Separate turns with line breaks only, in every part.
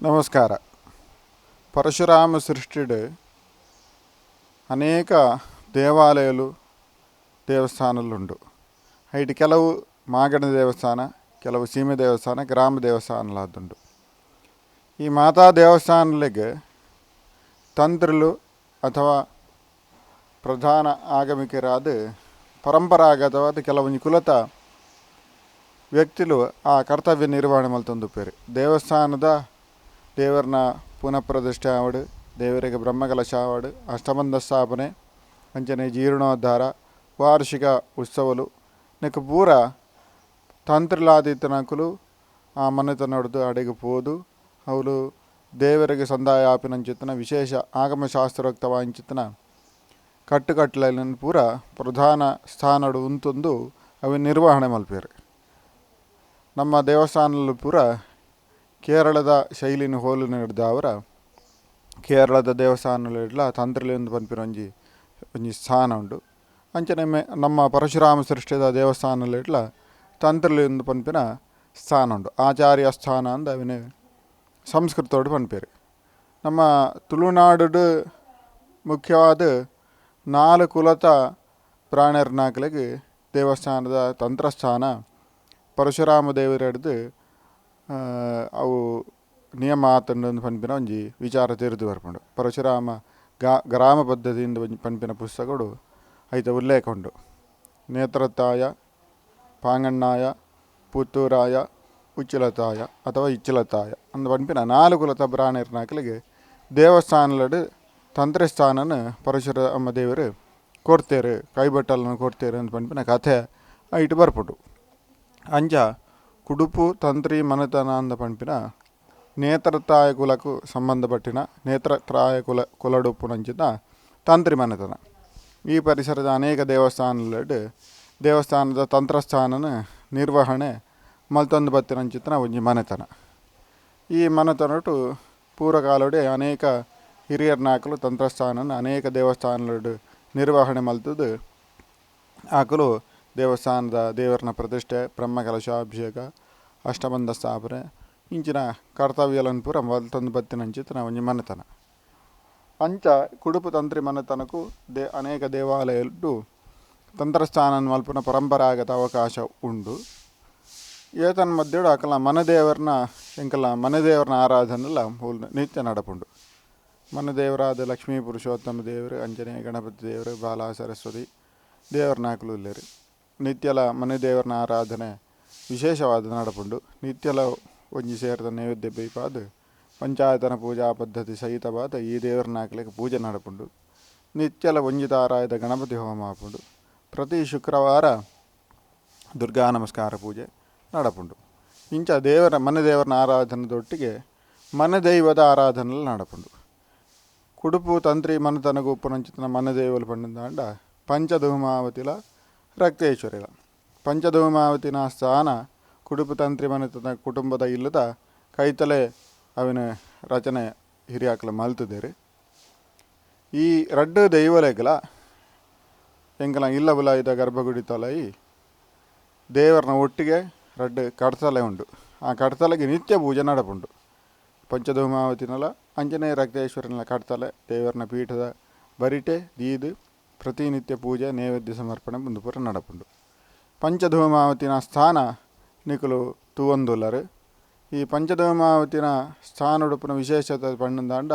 ನಮಸ್ಕಾರ. ಪರಶುರಾಮ ಸೃಷ್ಟಿಡ್ ಅನೇಕ ದೇವಾಲಯಲು, ದೇವಸ್ಥಾನಲು ಉಂಡು. ಐಟ್ ಕೆಲವು ಮಾಗಣ ದೇವಸ್ಥಾನ, ಕೆಲವು ಸೀಮೆ ದೇವಸ್ಥಾನ, ಗ್ರಾಮ ದೇವಸ್ಥಾನಲಾದುಂಡು. ಈ ಮಾತಾ ದೇವಸ್ಥಾನಲೆಗ್ ತಂತ್ರಿಲು ಅಥವಾ ಪ್ರಧಾನ ಆಗಮಿಕರಾದ ಪರಂಪರಾಗತವಾದ ಕೆಲವೊಂಜಿ ಕುಲತ ವ್ಯಕ್ತಿಲು ಆ ಕರ್ತವ್ಯ ನಿರ್ವಹಣೆ ಮಲ್ತೊಂದುಪ್ಪೆರ್. ದೇವಸ್ಥಾನದ ದೇವರ್ನ ಪುನಃ ಪ್ರತಿಷ್ಠೆ ಆವಡ್, ದೇವರಿಗೆ ಬ್ರಹ್ಮಕಲಶ ಆವಡ್, ಅಷ್ಟಬಂಧ ಸ್ಥಾಪನೆ, ಅಂಚನೆ ಜೀರ್ಣೋದ್ಧಾರ, ವಾರ್ಷಿಕ ಉತ್ಸವಲು ನೆಕ್ ಪೂರ ತಂತ್ರಿಲಾದಿತ್ತಿನಕುಲು ಆ ಮನೆತನೊಡ್ದು ಅಡೆಗ್ ಪೋದು ಅವುಲು ದೇವರಿಗೆ ಸಂದಾಯ ಆಪಿನಂಚಿತ್ತಿನ ವಿಶೇಷ ಆಗಮ ಶಾಸ್ತ್ರೋಕ್ತವಾಯಿಂಚಿತ್ತಿನ ಕಟ್ಟುಕಟ್ಲೆನ್ ಪೂರ ಪ್ರಧಾನ ಸ್ಥಾನಡ್ ಉಂತೊಂದು ಅವೆನ್ ನಿರ್ವಹಣೆ ಮಲ್ಪುವೆರ್. ನಮ್ಮ ದೇವಸ್ಥಾನಲು ಪೂರ ಕೇರಳದ ಶೈಲಿನ್ ಹೋಲುನೆಡ್ದಾವರ ಕೇರಳದ ದೇವಸ್ಥಾನಲೆಡ್ಲ ತಂತ್ರಿಲು ಪನ್ಪಿನ ಒಂಜಿ ಒಂಜಿ ಸ್ಥಾನ ಉಂಡು. ಅಂಚನೆ ನಮ್ಮ ಪರಶುರಾಮ ಸೃಷ್ಟಿದ ದೇವಸ್ಥಾನಲೆಡ್ಲ ತಂತ್ರಿಲು ಪನ್ಪಿನ ಸ್ಥಾನ ಉಂಡು. ಆಚಾರ್ಯ ಸ್ಥಾನ ಅಂದ್ ಅವೆನ್ ಸಂಸ್ಕೃತೋಡು ಪನ್ಪೆರ್. ನಮ್ಮ ತುಳುನಾಡುಡು ಮುಖ್ಯವಾದ್ ನಾಲ್ ಕುಲತ ಬ್ರಾಣೆರ್ನಕ್ಲೆಗ್ ದೇವಸ್ಥಾನದ ತಂತ್ರಸ್ಥಾನ ಪರಶುರಾಮ ದೇವೆರೆಡ್ದ್ ಅವು ನಿಯಮ ಆತುಂಡು ಪನ್ಪಿನ ಒಂಜಿ ವಿಚಾರ ತೆರಿದ್ ಬರ್ಪುಂಡು. ಪರಶುರಾಮ ಗ್ರಾಮ ಪದ್ಧತಿ ಒಂಜಿ ಪನ್ಪಿನ ಪುಸ್ತಕಡು ಐತ ಉಲ್ಲೇಖ ಉಂಡು. ನೇತ್ರತ್ತಾಯ, ಪಾಂಗಣ್ಣಾಯ, ಪುತ್ತೂರಾಯ, ಉಚ್ಚಿಲತಾಯ ಅಥವಾ ಇಚ್ಚಿಲತಾಯ ಅಂದ್ ಪನ್ಪಿನ ನಾಲ್ ಕುಲತ ಬ್ರಾಣೆರ್ನಕ್ಲೆಗ್ ದೇವಸ್ಥಾನಲೆಡ್ ತಂತ್ರಸ್ಥಾನನ್ ಪರಶುರಾಮ ದೇವೆರ್ ಕೊರ್ತೆರ್, ಕೈಬಟ್ಟಲ್ನ್ ಕೊರ್ತೆರ್ ಅಂದ್ ಪನ್ಪಿನ ಕಥೆ ಐಟ್ ಬರ್ಪುಂಡು. ಅಂಚ ಕುಡುಪು ತಂತ್ರಿ ಮನೆತನ ಅಂದ್ ಪನ್ಪಿನ ನೇತ್ರತಾಯ ಕುಲಕು ಸಂಬಂಧಪಟ್ಟಿನ ನೇತ್ರತ್ರಾಯ ಕುಲ ಕುಲಡುಪ್ಪುನಂಚಿನ ತಂತ್ರಿ ಮನೆತನ. ಈ ಪರಿಸರದ ಅನೇಕ ದೇವಸ್ಥಾನಲೆಡ್ ದೇವಸ್ಥಾನದ ತಂತ್ರಸ್ಥಾನನ್ ನಿರ್ವಹಣೆ ಮಲ್ತೊಂದು ಬತ್ತಿನಂಚಿತ್ತಿನ ಒಂಜಿ ಮನೆತನ. ಈ ಮನೆತನಟು ಪೂರ್ವಕಾಲೊಡೆ ಅನೇಕ ಹಿರಿಯರ್ನಾಕುಲು ತಂತ್ರಸ್ಥಾನನ್ ಅನೇಕ ದೇವಸ್ಥಾನಲೆಡ್ ನಿರ್ವಹಣೆ ಮಲ್ತುದು ಆಕುಲು ದೇವಸ್ಥಾನದ ದೇವರ್ನ ಪ್ರತಿಷ್ಠೆ, ಬ್ರಹ್ಮಕಲಶಾಭಿಷೇಕ, ಅಷ್ಟಬಂಧ ಸ್ಥಾಪನೆ ಇಂಚಿನ ಕರ್ತವ್ಯಲನ್ ಪೂರ ಮಲ್ತೊಂದು ಬತ್ತಿನಂಚಿತ್ತಿನ ಒಂಜಿ ಮನೆತನ. ಅಂಚ ಕುಡುಪು ತಂತ್ರಿ ಮನೆತನಕು ಅನೇಕ ದೇವಾಲಯಡು ತಂತ್ರಸ್ಥಾನನ್ ಮಲ್ಪುನ ಪರಂಪರಾಗತ ಅವಕಾಶ ಉಂಡು. ಏತನ್ ಮಧ್ಯಡು ಅಕಲ್ನ ಮನೆದೇವರ್ನ ಎಂಕಲ್ನ ಮನೆದೇವರ್ನ ಆರಾಧನೆಲ ಮೂಲು ನಿತ್ಯ ನಡಪುಂಡು. ಮನೆದೇವರಾದ ಲಕ್ಷ್ಮೀ ಪುರುಷೋತ್ತಮ ದೇವರು, ಅಂಚನೆ ಗಣಪತಿ ದೇವರು, ಬಾಲಾ ಸರಸ್ವತಿ ದೇವರ್ನಾಕುಲು ಉಲ್ಲೆರ್. ನಿತ್ಯಲ ಮನೆದೇವರ್ನ ಆರಾಧನೆ ವಿಶೇಷವಾದ ನಡಪುಂಡು. ನಿತ್ಯಲ ಒಂಜಿ ಸೇರ್ದ ನೈವೇದ್ಯ ಬೈಪಾದ್ ಪಂಚಾಯತನ ಪೂಜಾ ಪದ್ಧತಿ ಸಹಿತವಾದ ಈ ದೇವರ್ನಾಕುಲೆಗ್ ಪೂಜೆ ನಡಪುಂಡು. ನಿತ್ಯಲ ಒಂಜಿ ತಾರಾಯದ ಗಣಪತಿ ಹೋಮ ಆಪುಂಡು. ಪ್ರತಿ ಶುಕ್ರವಾರ ದುರ್ಗಾ ನಮಸ್ಕಾರ ಪೂಜೆ ನಡಪುಂಡು. ಇಂಚ ದೇವರ ಮನೆದೇವರನ ಆರಾಧನೆದೊಟ್ಟಿಗೆ ಮನೆದೈವದ ಆರಾಧನೆಲ ನಡಪುಂಡು. ಕುಡುಪು ತಂತ್ರಿ ಮನೆತನಗು ಉಪ್ಪುನಂಚಿತ್ತಿನ ಮನೆದೇವಲು ಪಂಡಂದಾಂಡ ಪಂಚಧೂಮಾವತಿಲ ರಕ್ತೇಶ್ವರಿಲ. ಪಂಚಧೂಮಾವತಿನ ಸ್ಥಾನ ಕುಡುಪು ತಂತ್ರಿ ಮನೆತನ ಕುಟುಂಬದ ಇಲ್ಲದ ಕೈತಲೆ ಅವಿನ ರಚನೆ ಹಿರಿಯಾಕ್ಲ ಮಲ್ತುದೆರ್. ಈ ರಡ್ಡ್ ದೈವಲೆಗ್ಲ ಎಂಕಲ್ನ ಇಲ್ಲ ಬುಲಾಯಿದ ಗರ್ಭಗುಡಿ ತಲೈ ದೇವರ್ನ ಒಟ್ಟಿಗೆ ರಡ್ಡ್ ಕಡ್ತಲೆ ಉಂಡು. ಆ ಕಡ್ತಲೆಗ್ ನಿತ್ಯ ಪೂಜೆ ನಡಪುಂಡು. ಪಂಚಧೂಮಾವತಿನಲ ಅಂಚನೆ ರಕ್ತೇಶ್ವರನ ಕಡ್ತಲೆ ದೇವರ್ನ ಪೀಠದ ಬರಿಟೆ ದೀದ್ ಪ್ರತಿನಿತ್ಯ ಪೂಜೆ ನೈವೇದ್ಯ ಸಮರ್ಪಣೆ ಉಂದು ಪೂರ ನಡಪುಂಡು. ಪಂಚಧೂಮಾವತಿನ ಸ್ಥಾನ ನಿಕುಲು ತೂವೊಂದುಲ್ಲರ್. ಈ ಪಂಚಧೂಮಾವತಿನ ಸ್ಥಾನೊಡುಪ್ಪುನ ವಿಶೇಷತೆ ಪಂಡಂದಾಂಡ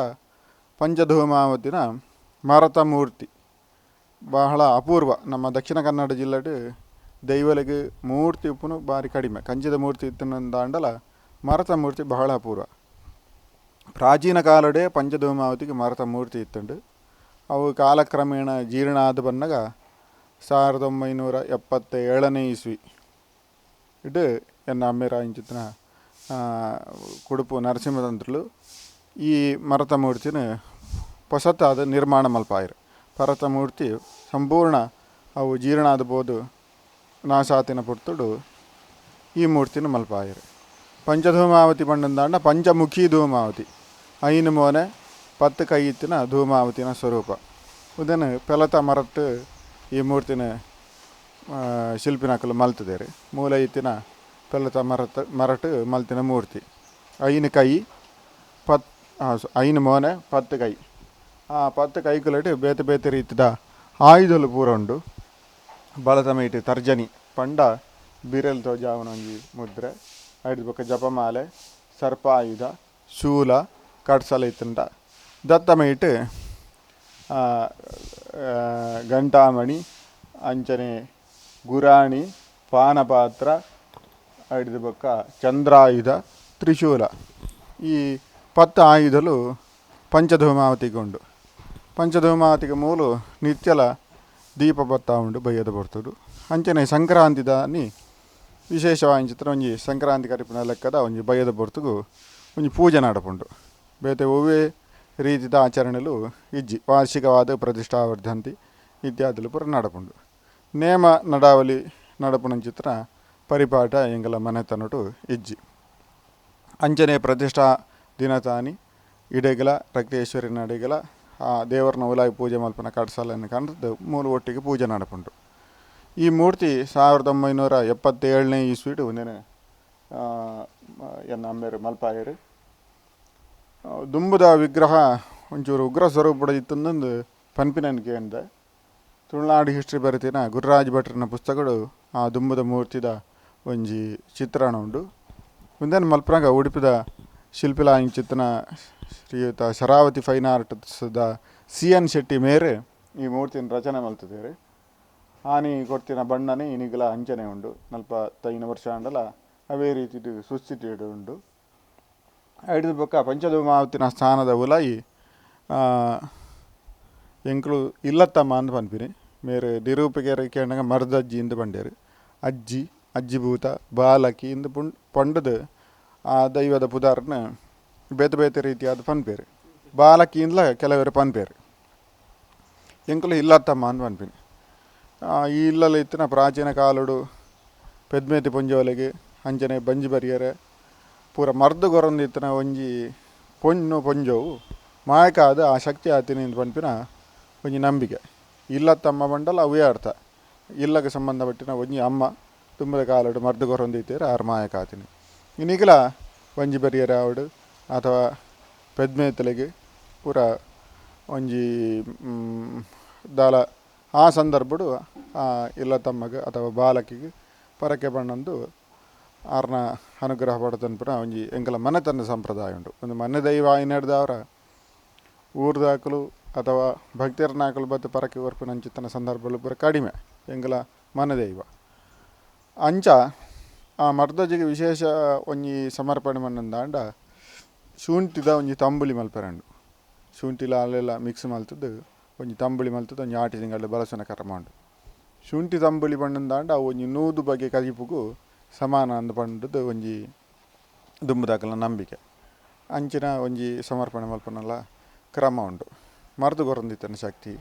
ಪಂಚಧೂಮಾವತಿನ ಮರತ ಮೂರ್ತಿ ಬಹಳ ಅಪೂರ್ವ. ನಮ್ಮ ದಕ್ಷಿಣ ಕನ್ನಡ ಜಿಲ್ಲೆಡ್ ದೈವಲೆಗ್ ಮೂರ್ತಿ ಉಪ್ಪುನು ಬಾರಿ ಕಡಿಮೆ. ಕಂಚಿದ ಮೂರ್ತಿ ಇತ್ತಿನಂದಾಂಡಲ ಮರತ ಮೂರ್ತಿ ಬಹಳ ಅಪೂರ್ವ. ಪ್ರಾಚೀನ ಕಾಲಡೇ ಪಂಚಧೂಮಾವತಿಗೆ ಮರತ ಮೂರ್ತಿ ಇತ್ತುಂಡು. ಅವು ಕಾಲಕ್ರಮೇಣ ಜೀರ್ಣ ಆದ್ ಬನ್ನಗ 1977ನೇ ಇಸ್ವಿ ಇಡ್ ಎನ್ನ ಅಮ್ಮೆರ್ ಇಂಚಿತ್ತಿನ ಕುಡುಪು ನರಸಿಂಹತಂತ್ರಿಲು ಈ ಮರತ ಮೂರ್ತಿನ ಪೊಸತಾದ್ ನಿರ್ಮಾಣ ಮಲ್ಪಾಯೆರ್. ಪರತ ಮೂರ್ತಿ ಸಂಪೂರ್ಣ ಅವು ಜೀರ್ಣ ಆದ್ ಪೋದು ನಾಸಾತಿನ ಪೊರ್ತುಡು ಈ ಮೂರ್ತಿನ ಮಲ್ಪಾಯೆರ್. ಪಂಚಧೂಮಾವತಿ ಪಂಡಂದಾಂಡ ಪಂಚಮುಖಿ ಧೂಮಾವತಿ, ಐನ್ ಮೋನೆ 10 ಕೈ ಇತ್ತಿನ ಧೂಮಾವತಿನ ಸ್ವರೂಪ. ಉಂದೆನ್ ಪೆಲತ ಮರಟ್ ಈ ಮೂರ್ತಿನ ಶಿಲ್ಪಿನಕುಲು ಮಲ್ತುದೆರ್. ಮೂಲ ಇತ್ತಿನ ಪೆಲ್ಲತ ಮರಟ್ ಮಲ್ತಿನ ಮೂರ್ತಿ. 5 ಕೈ 5 ಮೋನೆ 10 ಕೈ. ಆ 10 ಕೈಕುಲೆಟ್ ಬೇತೆ ಬೇತೆ ರೀತಿದ ಆಯುಧಲು ಪೂರ ಉಂಡು. ಬಲತ ಮೈಟ್ ತರ್ಜನಿ ಪಂಡ ಬಿರೆಲ್ ತೋಜಾವುನ ಒಂಜಿ ಮುದ್ರೆ, ಐಡ್ದ್ ಬೊಕ್ಕ ಜಪಮಾಲೆ, ಸರ್ಪ ಆಯುಧ, ಶೂಲ, ಕಡ್ಸಲ ಇತ್ತುಂಡ. ದತ್ತ ಮೈಟ್ ಗಂಟಾಮಣಿ, ಅಂಚನೆ ಗುರಾಣಿ, ಪಾನಪಾತ್ರ, ಐಡ್ದ್ ಬೊಕ್ಕ ಚಂದ್ರಾಯುಧ, ತ್ರಿಶೂಲ. ಈ 10 ಆಯುಧಲು ಪಂಚಧೂಮಾವತಿಗೆ ಉಂಡು. ಪಂಚಧೂಮಾವತಿಗೆ ಮೂಲು ನಿತ್ಯಲ ದೀಪ ಬತ್ತಾ ಉಂಡು ಬಯ್ಯದ ಪೊರ್ತುಡು. ಅಂಚನೆ ಸಂಕ್ರಾಂತಿದಾನಿ ವಿಶೇಷವಾಯಿನ ಚಿತ್ರ ಒಂಜಿ ಸಂಕ್ರಾಂತಿ ಕರಿಪಿನ ಲೆಕ್ಕದ ಒಂಜಿ ಬಯ್ಯದ ಪೊರ್ತುಗು ಒಂಜಿ ಪೂಜೆ ನಡಪುಂಡು. ಬೇತೆ ಒವ್ವೇ ರೀತಿದ ಆಚರಣೆಲು ಇಜ್ಜಿ. ವಾರ್ಷಿಕವಾದ ಪ್ರತಿಷ್ಠಾವರ್ಧಂತಿ ಇತ್ಯಾದಿಲು ಪೂರ ನಡಪುಂಡು. ನೇಮ ನಡಾವಲಿ ನಡಪುನ ಚಿತ್ರ ಪರಿಪಾಠ ಎಂಗಲ ಮನೆತನೊಟು ಇಜ್ಜಿ. ಅಂಚನೆ ಪ್ರತಿಷ್ಠಾ ದಿನತಾನಿ ಇಡೆಗಲ ರಕ್ತೇಶ್ವರಿ ನಡಿಗಲ ಆ ದೇವರನ ಉಲಾಯಿ ಪೂಜೆ ಮಲ್ಪನ ಕಡ್ಸಲನ್ನು ಕಂಡು ಮೂಲು ಒಟ್ಟಿಗೆ ಪೂಜೆ ನಡಪುಂಡು. ಈ ಮೂರ್ತಿ 1977ನೇ ಇಸ್ವಿಡ್ ಒಂದೇನೆ ಎನ್ನ ಅಮ್ಮೆರು ಮಲ್ಪಾಯರು. ದುಂಬುದ ವಿಗ್ರಹ ಒಂಚೂರು ಉಗ್ರ ಸ್ವರೂಪದ ಇತ್ತಂದು ಪನ್ಪಿನನ್ಕೆ ಅಂದ ತುಳುನಾಡು ಹಿಸ್ಟ್ರಿ ಬರೆತಿನ ಗುರುರಾಜ್ ಭಟ್ರನ ಪುಸ್ತಕಡು ಆ ದುಂಬುದ ಮೂರ್ತಿದ ಒಂಜಿ ಚಿತ್ರಣ ಉಂಡು. ಒಂದೇನು ಮಲ್ಪನಾಗ ಉಡುಪಿದ ಶಿಲ್ಪಿಲ ಇಂಚಿತ್ತಿನ ಶ್ರೀಯುತ ಶರಾವತಿ ಫೈನ್ ಆರ್ಟ್ಸ್ದ ಸಿ.ಎನ್. ಶೆಟ್ಟಿ ಮೇರೆ ಈ ಮೂರ್ತಿನ ರಚನೆ ಮಲ್ತಿದ್ದಾರೆ. ಆನಿ ಕೊಡ್ತಿನ ಬಣ್ಣನೆ ಇನಿಗಲ ಅಂಚನೆ ಉಂಡು. 45 ವರ್ಷ ಆಂಡಲ ಅವೇ ರೀತಿ ಸುಸ್ಥಿತಿ ಉಂಡು. ಐಡ್ದ್ ಬೊಕ್ಕ ಪಂಚಧೂಮಾವತಿನ ಸ್ಥಾನದ ಉಲಾಯಿ ಎಂಕುಲು ಇಲ್ಲತ್ತಮ್ಮ ಅಂದ್ ಪನ್ಪಿನಿ. ಮೇರು ನಿರೂಪಕರು ಕೇಂಡಗ ಮರ್ದಜ್ಜಿ ಇಂದ್ ಪಂಡೇರು. ಅಜ್ಜಿ, ಅಜ್ಜಿಭೂತ, ಬಾಲಕಿ ಇಂದ್ ಪಂಡುದು ಆ ದೈವದ ಪುದಾರ್ನ ಬೇತೆ ಬೇತೆ ರೀತಿಯಾದ ಪನ್ಪೇರು. ಬಾಲಕಿ ಇಂದ್ಲ ಕೆಲವರು ಪನ್ಪೇರು. ಎಂಕುಲು ಇಲ್ಲತ್ತಮ್ಮ ಅಂದ್ ಪನ್ಪಿನಿ. ಈ ಇಲ್ಲಲ ಇತ್ತಿನ ಪ್ರಾಚೀನ ಕಾಲಡು ಪೆದ್ಮೇತಿ ಪೊಂಜೋಲೆಗ್ ಅಂಚನೆ ಬಂಜಿ ಬರಿಯರೆ ಪೂರ ಮರ್ದ್ ಕೊರೊಂದು ಇತ್ತಿನ ಒಂಜಿ ಪೊಣ್ಣು ಪೊಂಜೋವು ಮಾಯಕಾದ ಆ ಶಕ್ತಿ ಆತಿನಿ ಇಂದ್ ಪನ್ಪಿನ ಒಂಜಿ ನಂಬಿಕೆ. ಇಲ್ಲತ್ತಮ್ಮ ಪಂಡಲ ಅವೇ ಅರ್ಥ. ಇಲ್ಲಗ್ ಸಂಬಂಧಪಟ್ಟಿನ ಒಂಜಿ ಅಮ್ಮ ದುಂಬುದ ಕಾಲಡು ಮರ್ದ್ ಕೊರೊಂದು ಇತ್ತೆರ್ ಆರ್ ಮಾಯಕ ಆತಿನಿ. ಇನಿಗ್ಲ ಬಂಜಿ ಬರಿಯರೆ ಆವಡ್ ಅಥವಾ ಪೆದ್ಮೇತಲೆಗ್ ಪೂರ ಒಂಜಿ ದಾಲ ಆ ಸಂದರ್ಭಡು ಆ ಇಲ್ಲತ್ತಮ್ಮಗ್ ಅಥವಾ ಬಾಲಕಿಗ್ ಪರಕೆ ಪಂಡೊಂದು ಆರ್ನ ಅನುಗ್ರಹ ಪಡೆತನ್ಪುನ ಒಂಜಿ ಎಂಕಲ ಮನೆತನ ಸಂಪ್ರದಾಯ ಉಂಡು. ಒಂದು ಮನೆ ದೈವ ಆಯಿನೆಡ್ದಾವರ ಊರ್ದಾಕುಲು ಅಥವಾ ಭಕ್ತರ್ನಾಕುಲು ಬತ್ತು ಪರಕೆ ಕೊರ್ಪಿನ ಅಂಚಿತ್ತಿನ ಸಂದರ್ಭಲು ಪೂರ ಕಡಿಮೆ ಎಂಕಲ ಮನೆ ದೈವ. ಅಂಚ ಆ ಮರ್ದಜಿಗೆ ವಿಶೇಷ ಒಂಜಿ ಸಮರ್ಪಣೆ ಮನ್ನಂದಾಂಡ ಶುಂಠಿದ ಒಂಜಿ ತಂಬುಳಿ ಮಲ್ಪೆರಂಡು. ಶುಂಠಿಲ ಅಲ್ಲೆಲ್ಲ ಮಿಕ್ಸ್ ಮಲ್ತದ್ದು ಒಂಜಿ ತಂಬುಳಿ ಮಲ್ತದ್ದು ಒಂಜಿ ಆಟಿ ತಿಂಗಳು ಬಳಸುನ ಕರ್ಮ ಉಂಡು. ಶುಂಠಿ ತಂಬುಳಿ ಪಂಡಂದಾಂಡ ಅವು ಒಂಜಿ 100 ಬಗೆ ಕಜಿಪುಗು ಸಮಾನ ಅಂದ್ ಪಂಡದ್ದು ಒಂಜಿ ದುಂಬುದಾಕಲ್ನ ನಂಬಿಕೆ. ಅಂಚಿನ ಒಂಜಿ ಸಮರ್ಪಣೆ ಮಲ್ಪನಲ ಕ್ರಮ ಉಂಡು. ಮರ್ದು ಕೊರೊಂದಿತ್ತನ ಶಕ್ತಿ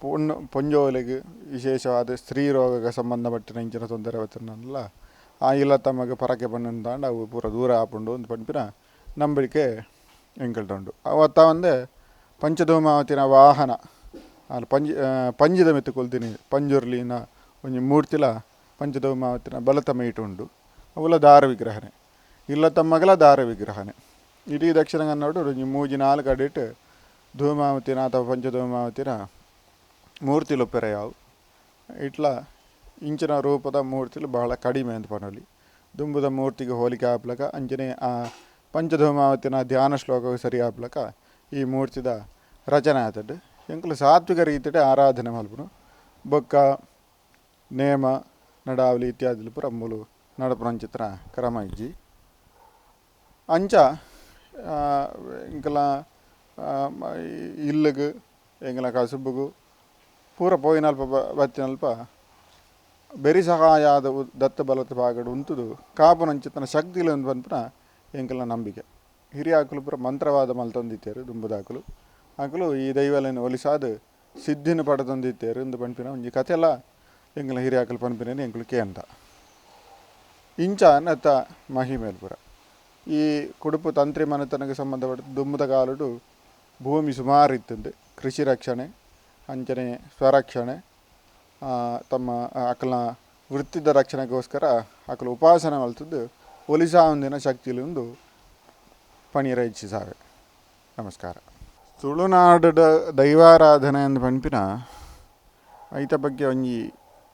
ಪೊಣ್ಣು ಪೊಂಜೋಲೆಗ್ ವಿಶೇಷವಾದ ಸ್ತ್ರೀ ರೋಗಕ್ಕೆ ಸಂಬಂಧಪಟ್ಟಿನ ಇಂಚಿನ ತೊಂದರೆ ಬತ್ತಿನಲ್ಲ ಆ ಇಲ್ಲ ತಮಗೆ ಪರಕೆ ಪಂಡಂದಾಂಡ ಅವು ಪೂರ ದೂರ ಆಪುಂಡು ಅಂದ್ ಪನ್ಪಿನ ನಂಬಿಕೆ ಎಂಕಲ್ಟ ಉಂಡು. ಅವತ್ತ ಒಂದೆ ಪಂಚಧೂಮಾವತಿನ ವಾಹನ ಅಲ್ಲ ಪಂಜಿದ ಮಿತ್ತು ಕೊಲ್ದಿನಿ ಪಂಜುರ್ಲಿನ ಒಂಜಿ ಮೂರ್ತಿಲ ಪಂಚಧೂಮಾವತಿನ ಬಲತ ಮೈಟ್ ಉಂಡು. ಅವುಲ ದಾರ ವಿಗ್ರಹನೆ, ಇಲ್ಲ ತಮ್ಮಗಲ ದಾರ ವಿಗ್ರಹನೆ. ಇಡೀ ದಕ್ಷಿಣ ಕನ್ನಡ ಒಂಜಿ 3 4 ಅಡಿಟ್ ಧೂಮಾವತಿನ ಅಥವಾ ಪಂಚಧೂಮಾವತಿನ ಮೂರ್ತಿಲು ಪೆರೆಯಾವು. ಇಟ್ಲ ಇಂಚಿನ ರೂಪದ ಮೂರ್ತಿಲು ಬಹಳ ಕಡಿಮೆ ಅಂತ ಪನೊಲಿ. ದುಂಬುದ ಮೂರ್ತಿಗೆ ಹೋಲಿಕೆ ಆಪ್ಲಕ ಅಂಚನೆ ಆ ಪಂಚಧೂಮಾವತಿನ ಧ್ಯಾನ ಶ್ಲೋಕಕ್ಕೆ ಸರಿ ಆಪ್ಲಕ ಈ ಮೂರ್ತಿದ ರಚನೆ ಆತಡ್. ಎಂಕುಲು ಸಾತ್ವಿಕ ರೀತಿಡೆ ಆರಾಧನೆ ಮಲ್ಪುನು. ಬೊಕ್ಕ ನೇಮ ನಡಾವಲಿ ಇತ್ಯಾದಿಲು ಪೂರ ಮೂಲು ನಡಪುನಂಚಿತ್ತಿನ ಕ್ರಮ ಇಜ್ಜಿ. ಅಂಚ ಎಂಕಲ ಇಲ್ಲಗ್ ಎಂಕಲ ಕಸುಬುಗು ಪೂರ ಪೋಯಿನಲ್ಪ ಬತ್ತಿನಲ್ಪ ಬೆರಿ ಸಹಾಯಾದ ದತ್ತ ಬಲತ ಭಾಗಡ್ ಉಂತುದು ಕಾಪುನಂಚಿತ್ತಿನ ಶಕ್ತಿಲು ಅಂದ್ ಪನ್ಪುನ ಎಂಕಲ್ನ ನಂಬಿಕೆ. ಹಿರಿಯಾಕುಲು ಪೂರ ಮಂತ್ರವಾದ ಮಲ್ತೊಂದಿತ್ತೆರ್ ದುಂಬುದಾಕುಲು. ಅಕುಲು ಈ ದೈವಲೆನ್ ಒಲಿಸಾದ್ ಸಿದ್ಧಿನ ಪಡೆದೊಂದಿತ್ತೆರ್ ಇಂದು ಪನ್ಪಿನ ಒಂಜಿ ಕಥೆಲ ಎಂಕಲ್ನ ಹಿರಿಯಾಕುಲು ಪನ್ಪಿನ ಎಂಕುಲು ಕೇಂದ. ಇಂಚ ನೆತ್ತ ಮಹಿಮೇಲ್ ಪೂರ. ಈ ಕುಡುಪು ತಂತ್ರಿ ಮನೆತನಕ್ಕೆ ಸಂಬಂಧಪಟ್ಟ ದುಂಬುದ ಕಾಲಡು ಭೂಮಿ ಸುಮಾರು ಇತ್ತಂದು ಕೃಷಿ ರಕ್ಷಣೆ ಅಂಚನೆ ಸ್ವರಕ್ಷಣೆ ತಮ್ಮ ಅಕಲ್ನ ವೃತ್ತಿದ ರಕ್ಷಣೆಗೋಸ್ಕರ ಅಕುಲು ಉಪಾಸನೆ ಮಲ್ತುದು ಒಲಿಸಾವಂದಿನ ಶಕ್ತಿಲು ಪಣಿಯರ ಇಚ್ಛಿಸಾವೆ. ನಮಸ್ಕಾರ. ತುಳುನಾಡುದ ದೈವಾರಾಧನೆ ಅಂದ್ ಪನ್ಪಿನ ಐತ ಬಗ್ಗೆ ಒಂಜಿ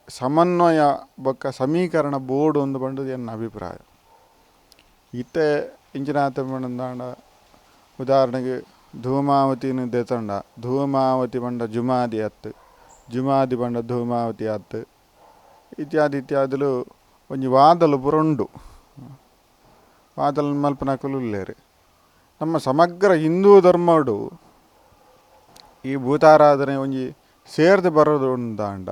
ಸಮನ್ವಯ ಬೊಕ್ಕ ಸಮೀಕರಣ ಬೋರ್ಡ್ ಒಂದು ಪಂಡುದು ಎನ್ನ ಅಭಿಪ್ರಾಯ. ಇತ್ತೆ ಇಂಚಿನಾತ ಪಂಡಾಂಡ ಉದಾಹರಣೆಗೆ ಧೂಮಾವತಿನ ದೆತೊಂಡ ಧೂಮಾವತಿ ಪಂಡ ಜುಮಾದಿ ಅತ್ತು, ಜುಮಾದಿ ಪಂಡ ಧೂಮಾವತಿ ಅತ್ತು ಇತ್ಯಾದಿ ಇತ್ಯಾದಿಲು ಒಂಜಿ ವಾದಲು ಪೂರ ಉಂಡು. ವಾದಲು ಮಲ್ಪನಕುಲು ಉಲ್ಲೆರ್. ನಮ್ಮ ಸಮಗ್ರ ಹಿಂದೂ ಧರ್ಮಡು ಈ ಭೂತಾರಾಧನೆ ಒಂಜಿ ಸೇರ್ದು ಬರೋದು ಉಂದಾಂಡ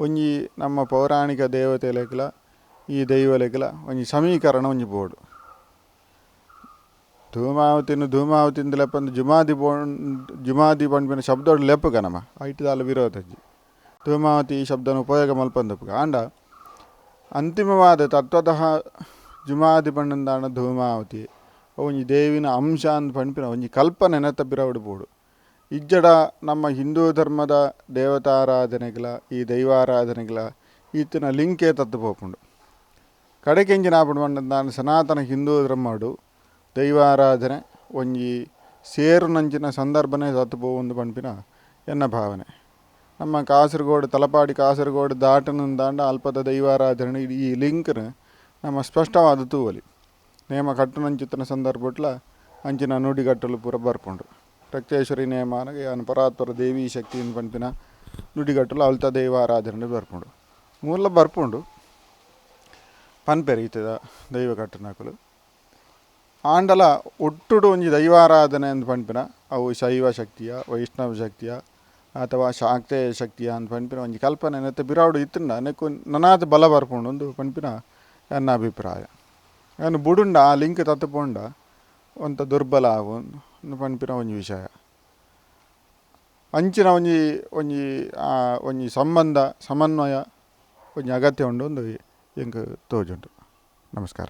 ಒಂಜಿ ನಮ್ಮ ಪೌರಾಣಿಕ ದೇವತೆಲೆಗ್ಲ ಈ ದೈವಲೆಗ್ಲ ಒಂಜಿ ಸಮೀಕರಣ ಒಂಜಿ ಬೋಡು. ಧೂಮಾವತಿನ ಧೂಮಾವತಿಂದ ಲೆಪ್ಪಂದು ಜುಮಾದಿ ಜುಮಾದಿ ಪನ್ಪಿನ ಶಬ್ದೋಡು ಲೆಪ್ಪುಗ ನಮ ಐಟ್ ದಾಲ ವಿರೋಧಜ್ಜಿ ಧೂಮಾವತಿ ಈ ಶಬ್ದನ ಉಪಯೋಗ ಮಲ್ಪಂದಪ್ಪುಗ. ಆಂಡ ಅಂತಿಮವಾದ ತತ್ವತಃ ಜುಮಾದಿ ಪಂಡಂದಾಂಡ ಧೂಮಾವತಿ ಒಂಜಿ ದೇವಿನ ಅಂಶ ಅಂದ್ ಪನ್ಪಿನ ಒಂಜಿ ಕಲ್ಪನೆ ನೆತ್ತ ಪಿರವುಡು ಬೋಡು. ಇಜ್ಜಡ ನಮ್ಮ ಹಿಂದೂ ಧರ್ಮದ ದೇವತಾರಾಧನೆಗಳ ಈ ದೈವಾರಾಧನೆಗಳ ಈತಿನ ಲಿಂಕೇ ತತ್ತು ಪೋಪುಂಡು. ಕಡೆಕೆಂಚಿನ ಆಪುಂಡು ಪಂಡಂದಾಂಡ ಸನಾತನ ಹಿಂದೂ ಧರ್ಮಡು ದೈವಾರಾಧನೆ ಒಂಜಿ ಸೇರುನಂಚಿನ ಸಂದರ್ಭನೇ ತತ್ತು ಪೋವುಂದು ಪನ್ಪಿನ ಎನ್ನ ಭಾವನೆ. ನಮ್ಮ ಕಾಸರಗೋಡು ತಲಪಾಡಿ ಕಾಸರಗೋಡು ದಾಟನಂದಾಂಡ ಅಲ್ಪದ ದೈವಾರಾಧನೆ ಈ ಲಿಂಕ್ನ ನಮ್ಮ ಸ್ಪಷ್ಟವಾದ ತೂವಲಿ. ನೇಮ ಕಟ್ಟುನಂಚಿತ್ತಿನ ಸಂದರ್ಭಟ್ಲ ಅಂಚಿನ ನುಡಿಗಟ್ಟಲು ಪೂರ ಬರ್ಪುಂಡು. ರಕ್ತೇಶ್ವರಿ ನೇಮಾನಗ ಯಾನ್ ಪರಾತ್ಪರ ದೇವಿ ಶಕ್ತಿ ಪನ್ಪಿನ ನುಡಿಗಟ್ಟಲು ಅಲ್ತ ದೈವಾರಾಧನೆ ಬರ್ಪುಂಡು. ಮೂಲ ಬರ್ಪುಂಡು ಪನ್ಪೆರ್ ಈತದ ದೈವ ಕಟ್ಟುನಕುಲು. ಆಂಡಲ ಒಟ್ಟುಡು ಒಂಜಿ ದೈವಾರಾಧನೆ ಅಂದ್ ಪನ್ಪಿನ ಅವು ಶೈವ ಶಕ್ತಿಯ ವೈಷ್ಣವ ಶಕ್ತಿಯ ಅಥವಾ ಶಾಕ್ತೇಯ ಶಕ್ತಿಯ ಅಂದ್ ಪನ್ಪಿನ ಒಂಜಿ ಕಲ್ಪನೆ ನೆತ್ತ ಪಿರವುಡು ಇತ್ತುಂಡ ನೆಕ್ಕು ನನಾತ್ ಬಲ ಬರ್ಪುಂಡು ಅಂದ್ ಪನ್ಪಿನ ಎನ್ನ ಅಭಿಪ್ರಾಯ. ಯಾನ್ ಬುಡುಂಡ ಆ ಲಿಂಕ್ ತತ್ತು ಪೋಂಡ ಒಂತ ದುರ್ಬಲ ಆವು ಪನ್ಪಿನ ಒಂಜಿ ವಿಷಯ. ಅಂಚಿನ ಒಂಜಿ ಒಂಜಿ ಒಂಜಿ ಸಂಬಂಧ ಸಮನ್ವಯ ಒಂಜಿ ಅಗತ್ಯ ಉಂಡು ಅಂದ್ ಎಂಕ್ ತೋಜುಂಡು. ನಮಸ್ಕಾರ.